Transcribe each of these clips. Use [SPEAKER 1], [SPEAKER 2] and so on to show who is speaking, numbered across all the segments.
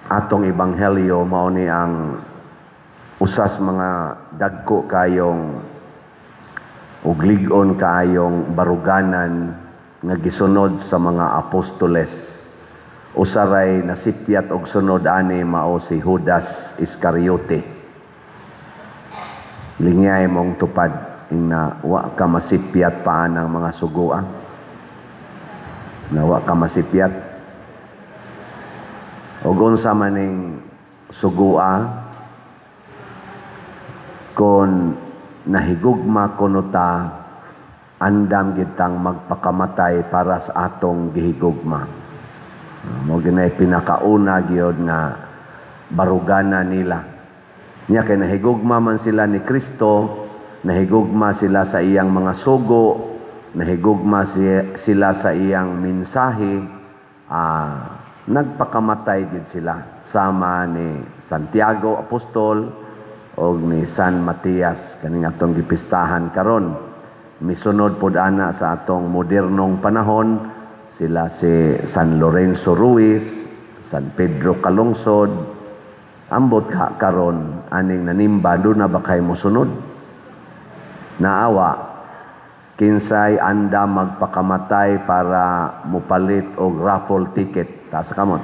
[SPEAKER 1] Atong ebanghelyo mao ni ang usas mga dagko kayong ug lig-on kaayong baruganan nga gisunod sa mga apostoles. Usaray nasipyat og sunod ani mao si Judas Iscariote. Lingyay mong tupad na wa ka masipyat pa ng mga sugoa. Na wa ka masipyat. Og unsa man ning sugoa kon nahigugma kuno ta, andam gitang magpakamatay para sa atong gihigugma. Mo ginay pinakauna gyud nga barugana nila. Nya kay nahigugma man sila ni Kristo, nahigugma sila sa iyang mga sugo, nahigugma sila sa iyang mensahe, nagpakamatay gid sila sama ni Santiago Apostol o ni San Matias kaning atong gipistahan karon. Misunod pod ana sa atong modernong panahon sila si San Lorenzo Ruiz, San Pedro Calungsod. Ambot ka karon aning nanimba, do na ba kay mosunod? Naawa kinsay anda magpakamatay para mupalit og raffle ticket? Taas kamot.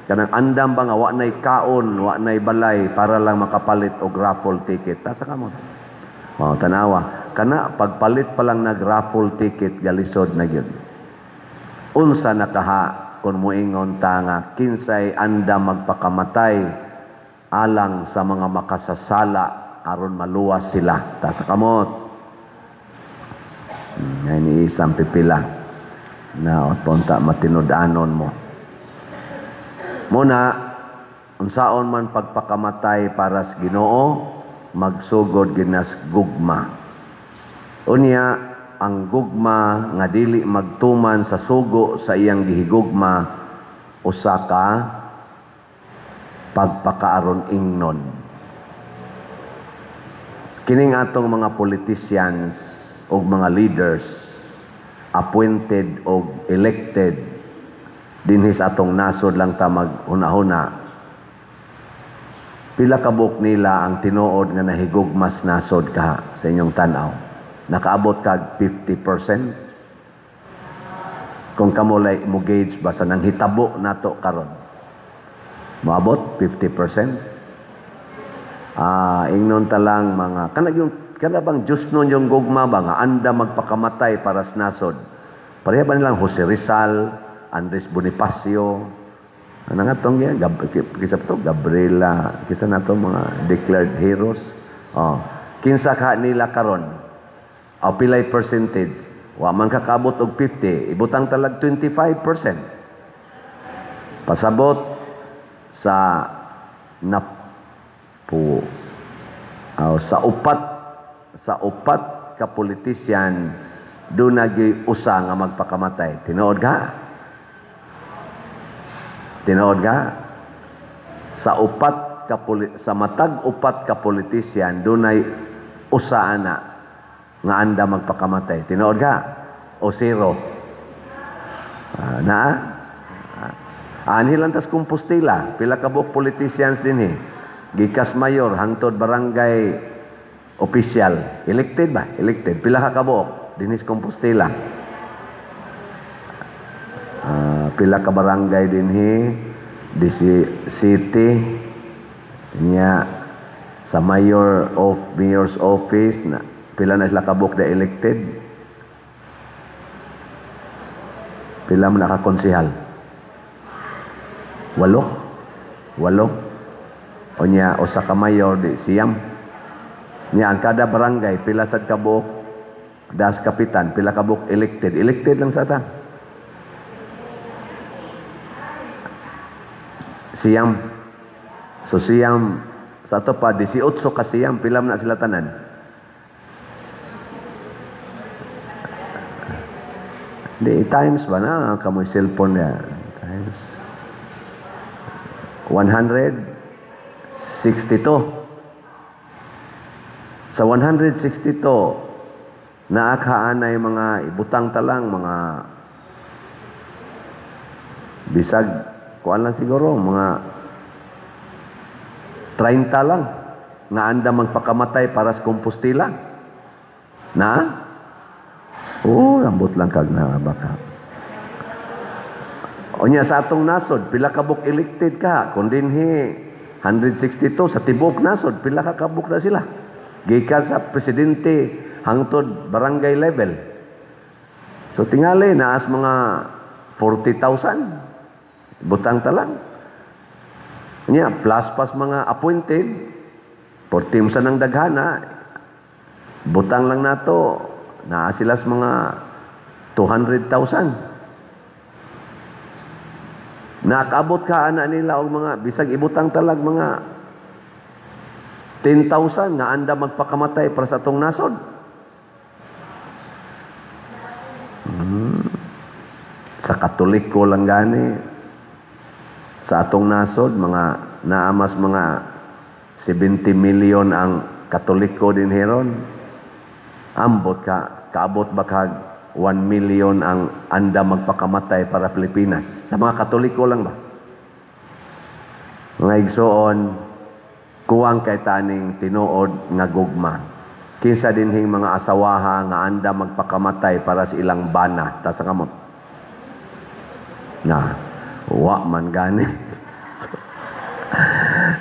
[SPEAKER 1] Kanang andam ba nga wa nay kaon, wa nay balay para lang makapalit og raffle ticket? Taas kamot. Oh, tanawa. Kana pagpalit pa lang nag raffle ticket, galisod na gyud. Unsa na kaha kung moingon ta nga kinsay anda magpakamatay alang sa mga makasasala aron maluwas sila? Taas kamot. Ay isang pipila na punta matinud-anon mo. Muna, unsaon man pagpakamatay para sa Ginoo, magsugod ginas gugma. Unya, ang gugma nga dili magtuman sa sugo sa iyang gihigugma, usa ka pagpakaaron ingnon. Kining atong mga politicians o mga leaders appointed o elected dinhi sa atong nasod lang ta maghuna-huna, pila ka buok nila ang tinuod nga nahigugmas nasod ka sa inyong tan-aw? Nakaabot kag 50%? Kung kamo lay mo gauge ba sa nanghitabo nato karon, moabot 50%? Ingnon ta lang mga kanag yung kana bang Diyos nun yung gugma ba nga anda magpakamatay para sa nasod? Pareha ba nilang Jose Rizal, Andres Bonifacio, ano nga tong yan? Kisa to, Gabriela, kisa na to mga declared heroes. Oh. Kinsa ka nila karon? O pilay percentage? Wa man kakabot og 50, ibutang talag 25%. Pasabot sa napu oh, sa upat ka politician duna gyud usa nga magpakamatay. Tinuod ka? Tinuod ka? Sa matag upat ka politician dunay usa ana nga anda magpakamatay. Tinuod ka? O zero? Naa? Anhi lang tas Compostela, pila ka buok politicians dinhi. Gikas mayor hangtod barangay official, elected ba? Elected. Pila ka kabuok dinhi sa Compostela? Pila ka barangay dinhi di si city nya sa mayor's office na pila na sila kabuok na elected? Pila man nakakonsehal? Walo? Walo? O nya, usa ka mayor di siyam. Nya ang kada barangay pila sad kabuok das kapitan, pila kabuok elected? Elected lang sa ta. Siyam. So siyam sa ato pa 18 ka siyam, pila man na sila tanan? Di times ba na kamoy cellphone niya? Times 162. Sa 162 naakaanay mga ibutang talang mga bisag kuan lang siguro mga 30 lang nga andam magpakamatay para sa Compostela. Na? Oh, ambot lang kag na baka. Unya sa atong nasod, pila ka buok elected ka? Kung dinhi 162 sa tibuok nasod, pila ka kabuok na sila? Gikan sa presidente hangtod barangay level. So tingali naas mga 40,000. Butang ta lang. Nya plus pas mga appointed, 40 sa nang daghana, butang lang nato naa sila sa mga 200,000. Nakaabot ka ana nila og mga bisag ibutang talag mga 10,000 nga andam magpakamatay para sa atong nasod? Sa Katoliko lang gani sa atong nasod, mga naamas mga 70 million ang Katoliko din heron. Ambot ka, kaabot ba kag 1 million ang andam magpakamatay para Pilipinas? Sa mga Katoliko lang ba? Mga igsoon, kuwang kay taning tinuod nga gugma. Kinsa dinhing mga asawaha nga andam magpakamatay para sa ilang bana? Taas sa kamot. Na, wa man gani.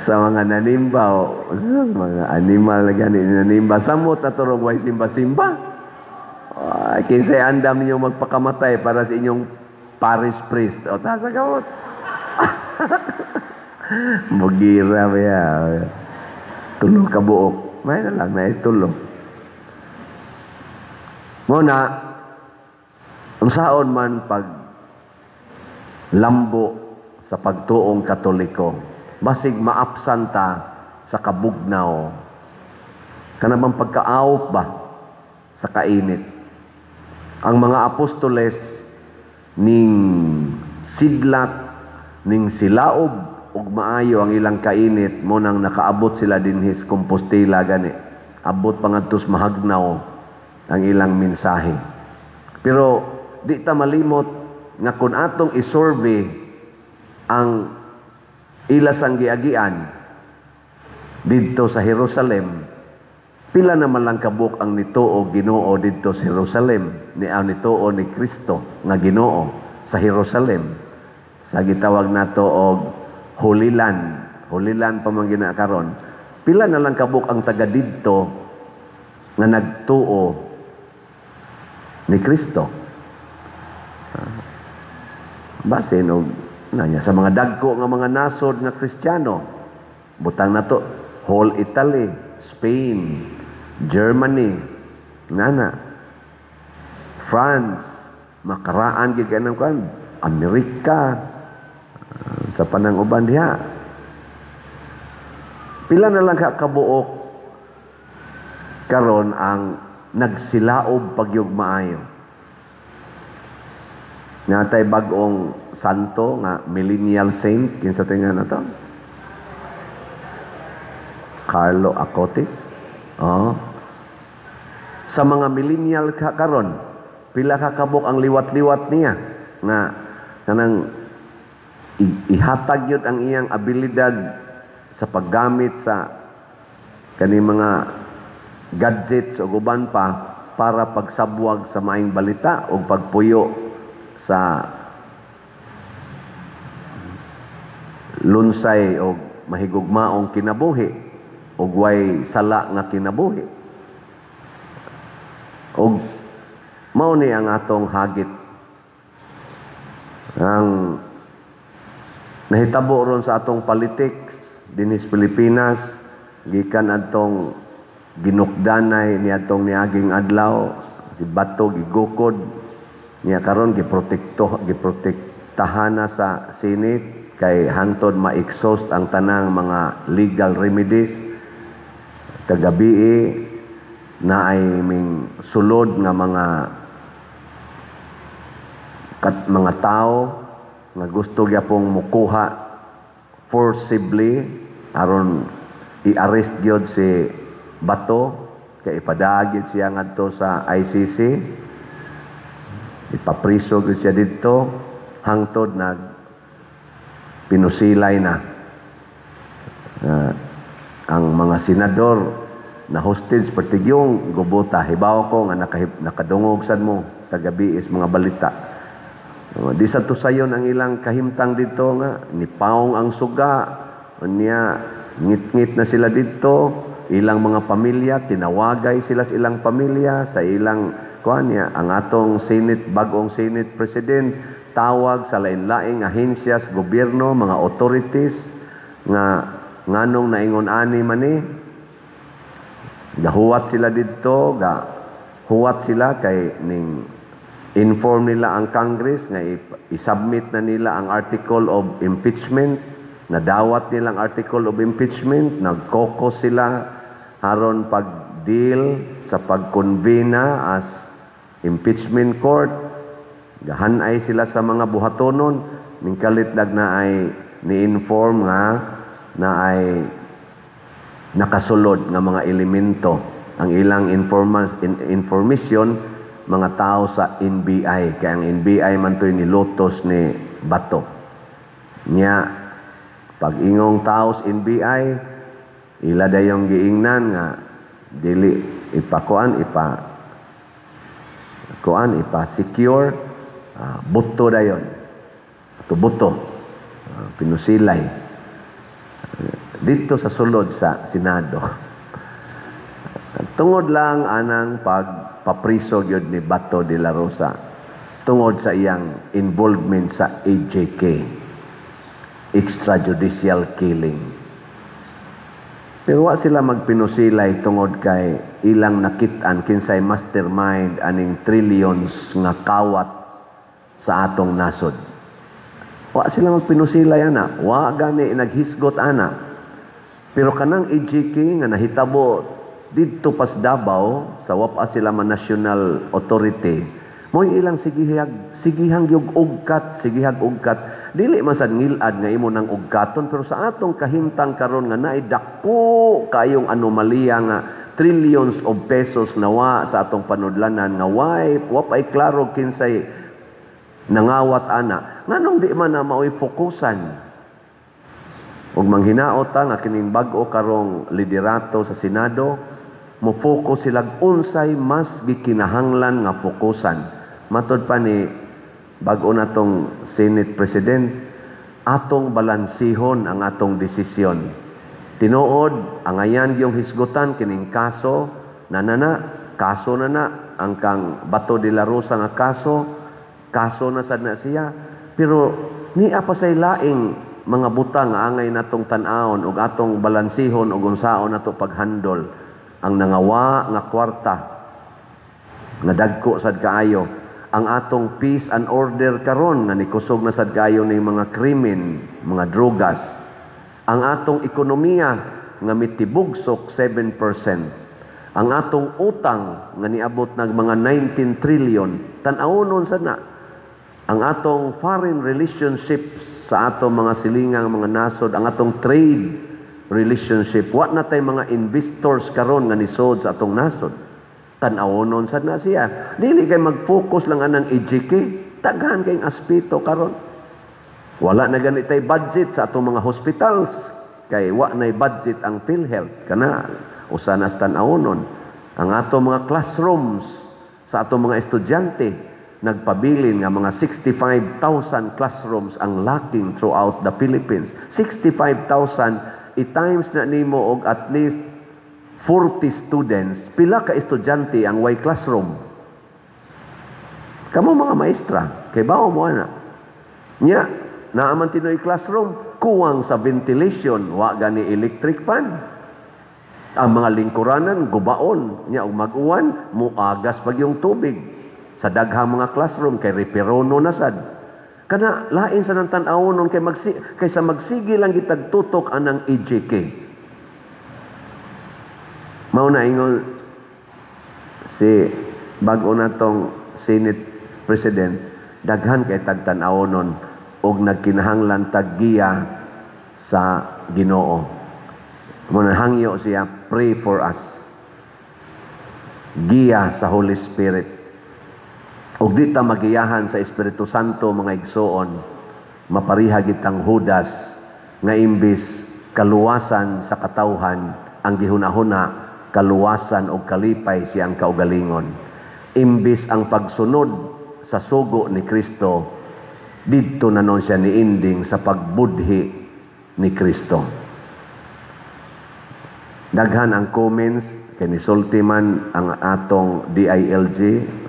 [SPEAKER 1] Sa mga nanimba, sa mga animal na gani nanimba, samot na turong way simba-simba. Ay, kinsay andam ninyo magpakamatay para sa inyong parish priest? O, taas sa kamot. Mugira ba ya? Tulo ka buok. May na lang, na tulo. Muna, unsaon man pag lambo sa pagtuong Katoliko, basig maapsan ta sa kabugnaw. Kanabang pagkaawop ba sa kainit? Ang mga apostoles ning sidlak, ning silaob ug maayo ang ilang kainit, mo nang nakaabot sila dinhi sa Compostela gani. Abot pa ngadto sa mahagnaw ang ilang mensahe. Pero di ta malimot nga kung atong isurvey ang ilasang giagian didto sa Jerusalem, pila naman lang kabuk ang nituo Ginoo didto sa Jerusalem, ni ang nituo ni Kristo nga Ginoo sa Jerusalem, sa gitawag nato og Holy Land. Holy Land pa man gina karon. Pila na lang kabuk ang taga didto nga nagtuo ni Kristo? Base og nanya sa mga dagko nga mga nasod nga Kristiyano, butang nato whole Italy, Spain, Germany, nana, France, makaraan gyud kay kuan, Amerika, sa panang uban diha. Pila na lang ka kabuok karon ang nagsilaob pagyug maayo? Natay bag-ong santo nga millennial saint, kinsa tinga na to? Carlo Acutis. Oh. Sa mga millennial ka karon, pila ka kabuk ang liwat-liwat niya nga kanang ihatag yun ang iyang abilidad sa paggamit sa kani mga gadgets o uban pa para pagsabwag sa maayong balita o pagpuyo sa lunsay o mahigugmaong kinabuhi o way sala nga kinabuhi? Og mao ni ang atong hagit. Ang nahitabo ron sa atong politics dinhi sa Pilipinas, gikan adtong ginukdanay ni atong niaging adlaw, si Bato gigukod niya, karon giprotektahan na sa Senate kay hangtod ma-exhaust ang tanang mga legal remedies. Kagabi na ay ming sulod nga mga kat, mga tao nga gusto gyapong mukuha forcibly aron i-arrest gyud si Bato kay ipadagit siya ngadto sa ICC, ipapriso gyud siya didto hangtod nag pinusilay na. Ang mga senador na hostage pertigyong gubota. Hibaw ko nga nakadungog sad mo kagabi is mga balita. Di sa tusayon ang ilang kahimtang dito nga nipaong ang suga unya ngit-ngit na sila dito, ilang mga pamilya, tinawagay sila sa ilang pamilya sa ilang kuan niya. Ang atong Senate, bagong Senate President, tawag sa lain-laing ahensya sa gobyerno, mga authorities, nga nganong naingon ani man ni. Gahuwat sila didto, ga huwat sila kay ning inform nila ang Congress nga i-submit na nila ang article of impeachment. Nadawat nila ang article of impeachment. Nagkokos sila aron pag-deal sa pag-convene as impeachment court. Gahanay sila sa mga buhatonon. Ning kalit lag na ay ni-inform nga na ay nakasulod nga mga elemento. Ang ilang information, mga tao sa NBI, kay ang NBI man to'y nilutos ni Bato. Nya pag ingong tao sa NBI, ila dayong giingnan nga dili ipakuan, ipa kuan, ipa secure, buto dayon ato, buto, pinusilay dito sa sulod sa Senado tungod lang anang pagpapriso gyud ni Bato de la Rosa tungod sa iyang involvement sa EJK, extrajudicial killing. Pero wa sila magpinusilay tungod kay ilang nakit-an kinsay mastermind aning trillions nga kawat sa atong nasod. Wa sila magpinusilay ana, wa gani naghisgot ana. Pero kanang EJK nga nahitabo didto pas Davao sa wa pa sila man national authority, mo'y ilang sigihag sigihang gyud ugkat, sigihag ugkat. Dili man sad ngilad nga imo nang ugkaton, pero sa atong kahimtang karon nga naay dako kayong anomalya nga trillions of pesos nawa sa atong panudlanan nga way wa pay klaro kinsay nangawat ana, nganong di man na maoy fokusan? Ug manghinaot ta nga kining bag-o karong liderato sa Senado mo focus sila unsay mas gikinahanglan nga fokusan. Matod pa ni bag-o natong Senate President, atong balansihon ang atong desisyon. Tinuod, angayan yung hisgutan kining kaso na na kaso na na ang kang Bato de la Rosa nga kaso, kaso na sad na siya. Pero niya pa say laing mga butang nga angay natong tan-awon ug atong balansihon ug unsaon nato paghandol ang nangawa nga kwarta nga dagko sad kaayo, ang atong peace and order karon nga nikusog na sad kaayo ning mga krimen, mga drogas, ang atong ekonomiya nga mitibugsok 7%, ang atong utang nga niabot nag mga 19 trillion. Tan-awonon sad na ang atong foreign relationships sa atong mga silingang mga nasod, ang atong trade relationship. Wa na tay mga investors karon nga nisod sa atong nasod. Tan-awonon sad na siya. Dili kay mag-focus lang anang EJK, daghan kayong aspeto karon. Wala na gani tay budget sa atong mga hospitals kay wa nay budget ang PhilHealth. Kana usa na sa tan-awonon. Ang atong mga classrooms sa atong mga estudyante, nagpabilin nga mga 65,000 classrooms ang lacking throughout the Philippines. 65,000, i-times na nimo og at least 40 students, pila ka estudyante ang way classroom? Kamo mga maestra, kay bawo mo ana. Nya, naaman tinoy classroom, kuwang sa ventilation, wa gani electric fan. Ang mga lingkuranan gubaon, nya og mag-uwan, muagas pag yung tubig. Sa daghang mga classroom kay reperono na sad. Kana lain sa nang tan-awon kay kaysa magsige lang gitag tutok anang EJK. Mao na ingon si bag-o natong Senate President, daghan kay tagtan-awonon og nagkinahanglan taggiya sa Ginoo. Mo hangyo siya, "Pray for us." Giya sa Holy Spirit. Ug di ta magiyahan sa Espiritu Santo, mga igsoon, mapariha gitang Judas nga imbis Kaluwasan sa katawhan ang gihunahuna, kaluwasan o kalipay siyang kaugalingon. Imbis ang pagsunod sa sugo ni Kristo, didto na nun siya niending sa pagbudhi ni Kristo. Daghan ang comments kay nisulti man ang atong DILG,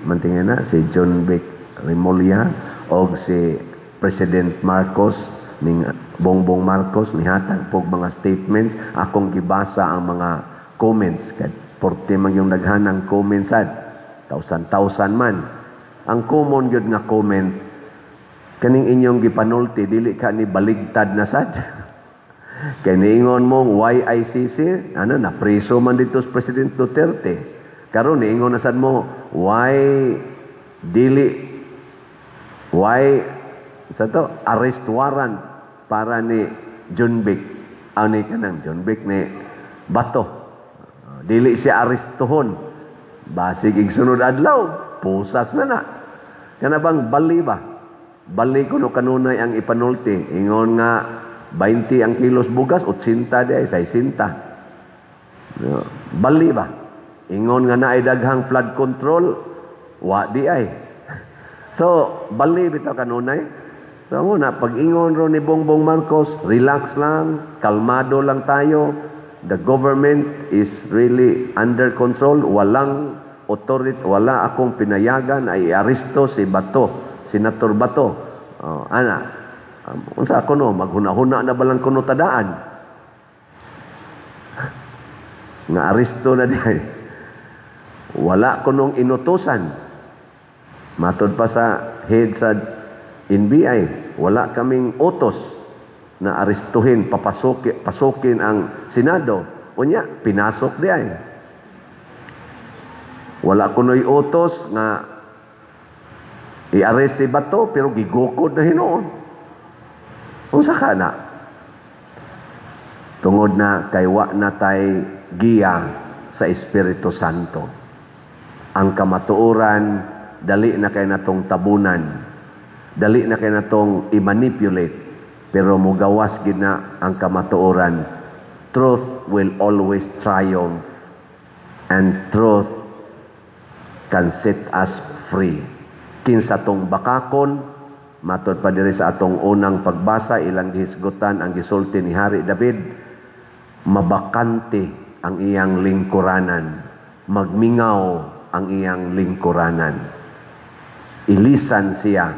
[SPEAKER 1] mantingin na si Jonvic Remulla og si President Marcos, ning Bongbong Marcos, nihatag pog mga statements. Akong gibasa ang mga comments kay porte man yung daghan ang comments sad, thousand thousand man. Ang common gyud nga comment, "Kaning inyong gipanulti, dili ka ni baligtad na sad? Kay niingon mo YICC, ano, napriso man dito si President Duterte. Karon niingon na sad mo why dili why sa to arrest warrant para ni Jonvic, ani kanang Jonvic ni Bato. Dili siya arestuhon. Basig igsunod adlaw, pusas na na." Kana bang bali ba? Bali kuno kanunay ang ipanulti. Ingon nga 20 ang kilos bugas, 80 di ay 60. No, bali ba? Ingon nga naay daghang flood control, wa di ay. So, bali bitaw kanunay. So mo na pag ingon ro ni Bongbong Marcos, relax lang, kalmado lang tayo. The government is really under control. Walang authority, wala akong pinayagan ay aresto si Bato, Senator Bato. Oh, ana, unsa ako no, maghuna-huna na balang kuno tadaan nga aresto na di. Wala ko nung inutusan. Matod pa sa head sa NBI, wala kaming utos na arestuhin, papasukin, pasukin ang Senado. Unya, pinasok di ay. Wala kuno'y utos nga i-arrest si Bato, pero gigukod na hinuon. Unsa ka na? Tungod na kay wa na tay giya sa Espiritu Santo. Ang kamatuoran, dali na kay natong tabunan. Dali na kay natong i-manipulate. Pero mugawas gid na ang kamatuoran. Truth will always triumph and truth can set us free. Kinsa tong bakakon, matod pa diri sa atong unang pagbasa, ilang gihisgutan ang gisulti ni Hari David, mabakante ang iyang lingkuranan, magmingaw ang iyang lingkuranan. Ilisan siya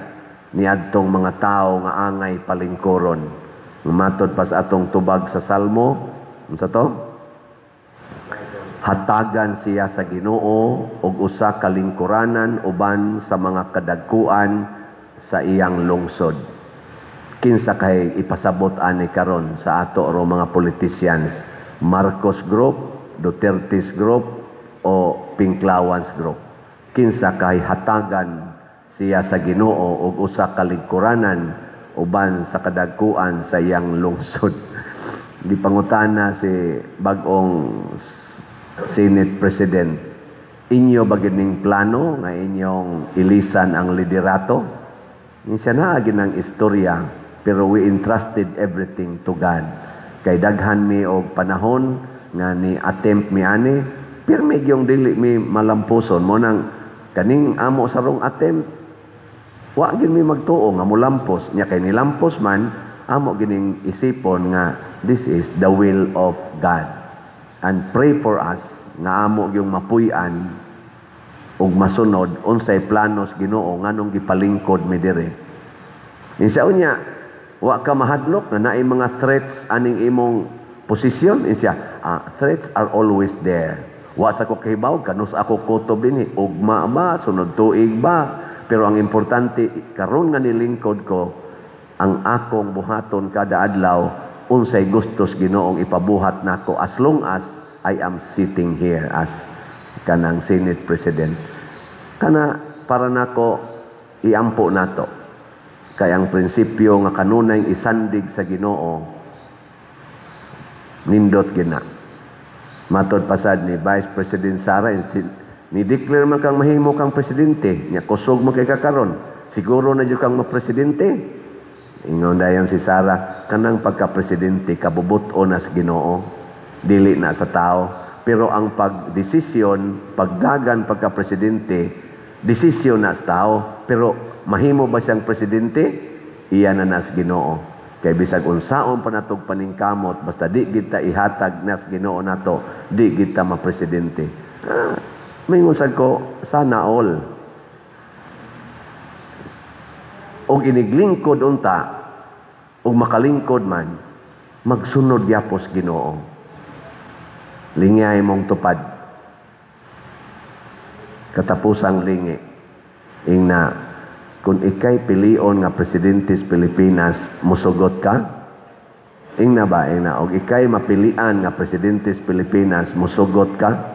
[SPEAKER 1] niadtong mga tao nga angay palingkuron. Matod pa sa atong tubag sa Salmo, unsa to? Hatagan siya sa Ginoo og usa ka lingkuranan uban sa mga kadagkuan sa iyang lungsod. Kinsa kay ipasabot ani karon sa ato ro mga politicians? Marcos Group, Duterte's Group o Pinklawans Group? Kinsa kay hatagan siya sa Ginoo og usa ka lingkuranan uban sa kadagkuan sa iyang lungsod? Gipangutana si bag-ong Senate President, "Inyo ba gid ning plano nga inyong ilisan ang liderato?" Siya na ang istorya, pero we entrusted everything to God. Kay daghan mi og panahon nga ni attempt mi ani, pirmi gyung dili mi malampuson mo nang kaning amo sarong attempt, wa gid mi magtuo nga mulampos nya. Kay nilampos man, amo gining isipon nga this is the will of God and pray for us nga amo gyung mapuy-an ug masunod unsay planos Ginoo nganong gipalingkod mi diri. Insa unya, wa ka mahadlok nga naay mga threats aning imong posisyon? Insa, "Threats are always there. Wa sa ko kahibaw kanus ako kutob dinhi, ugma ba, sunod tuig ba, pero ang importante karon nga nilingkod ko, ang akong buhaton kada adlaw, unsay gustos Ginoong ipabuhat nako as long as I am sitting here as kanang Senate President." Kana para nako iampo nato. Kay ang prinsipyo nga kanunay isandig sa Ginoo, nindot gina. Matod pasad ni Vice President Sara, ni declare man kang mahimo kang presidente, nya kusog man kay kakaron. Siguro na jud kang mapresidente. Ingon dayon si Sara, kanang pagka-presidente kabubut-on nas Ginoo, dili na sa tao. Pero ang pagdesisyon, pagdagan pagka-presidente, desisyon na sa tao. Pero mahimo ba siyang presidente? Iya na nas Ginoo. Kay bisag unsaon pa natog paningkamot, basta di kita ihatag nas Ginoo nato, di kita mapresidente. Ah, mingon sad ko, sana all. Og iniglingkod unta, og makalingkod man, magsunod yapos Ginoo. Lingay mong tupad. Katapusang lingi. Ingna, kung ikay pilion nga presidente sa Pilipinas, musugot ka? Ingna ba, ingna, og ikay mapilian nga presidente sa Pilipinas, musugot ka?